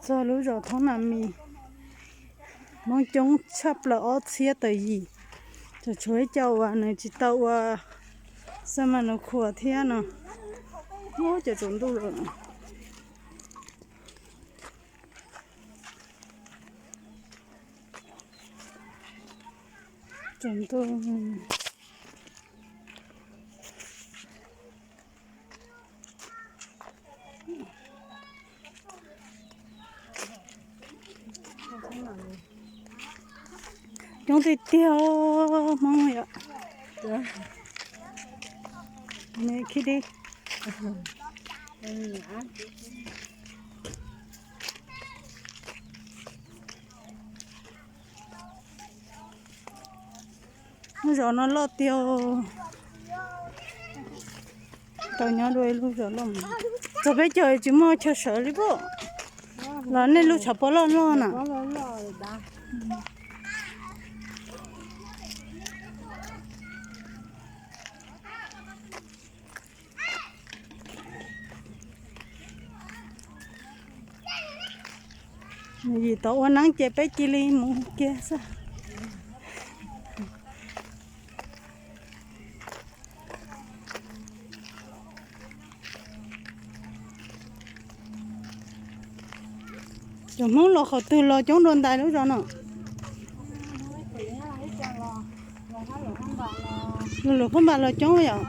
Txog lub zos Thoob Nas Mis, Hmoob coob tshaj plaws ob txhiab tawm yim, tseem tshuav ib co uas nws tsis tau ua xa mas nws khuam thiab no. Ub, cov tsaus ntuj lawm. Tsaus ntuj. Coob tiag tiag Hmoob yom. Nws khib dib. Lub zos no loj tiag. Tau nyob dua ib lub zos loj. Txog peb caug tsis muaj chaw sawv li pob. Los nej lub tshav pob loj loj na. Yim tau ua neeb ces peb cia li mus kiag xwb. Cov Hmoob los qhov twg los coob dua ntais lub zos no. Lus lus phab npas los coob yom.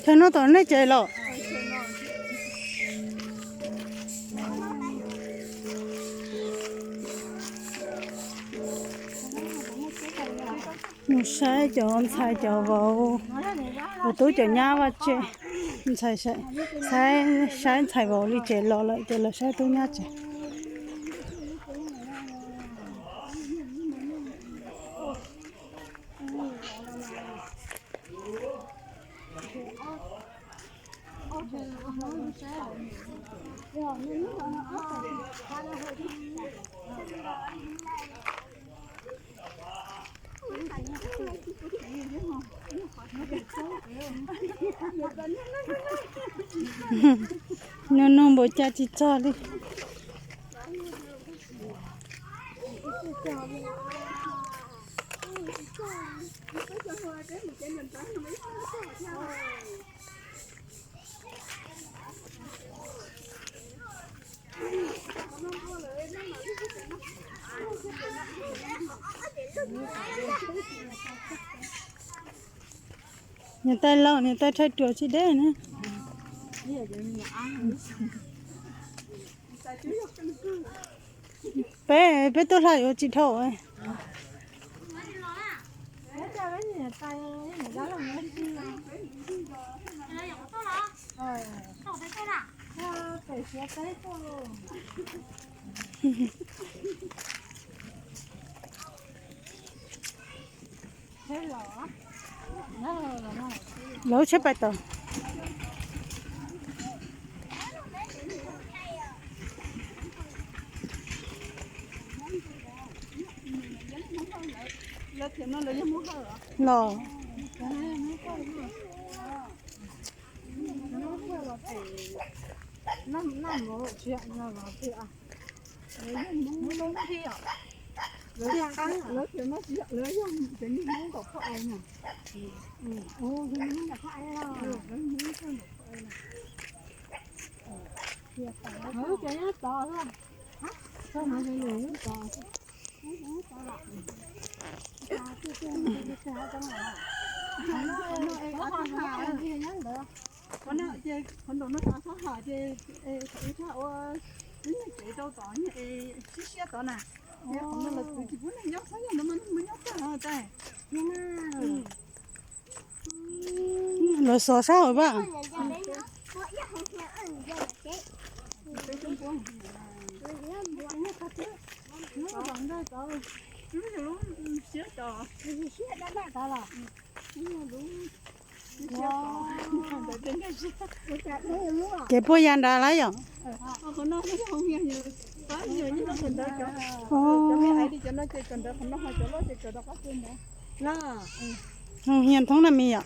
Chaw no tom nej tsev los? Mus saib cov ntxhais cov vauv, tus tub cov nyab vaj tse. Ntxhais saib, saib ntxhais vauv li tsev los lawm ces los saib tub nyab tsev. Nug nug npaum cas tsis txog li. Niam tais laus, niam tais thaij ruam tsis deb na. Peb, peb tuaj hla yuav tsis dhau. Lawv tsheb pais tod. Los. Qhov no ces qhov nraum no xav xav ham ces thaum ub tshaj ua lub nyuag tsev rau tod nyuag es siab siab tod na. Qhov no los txwv tsis pub neeg nyob xwb, yog ntawd mas neeg mus nyob tag tais. Lawv xov sab hauv vaj. Siab tod. Kev puag ya nrad lawm yom? Hoo hias thoob na me yom?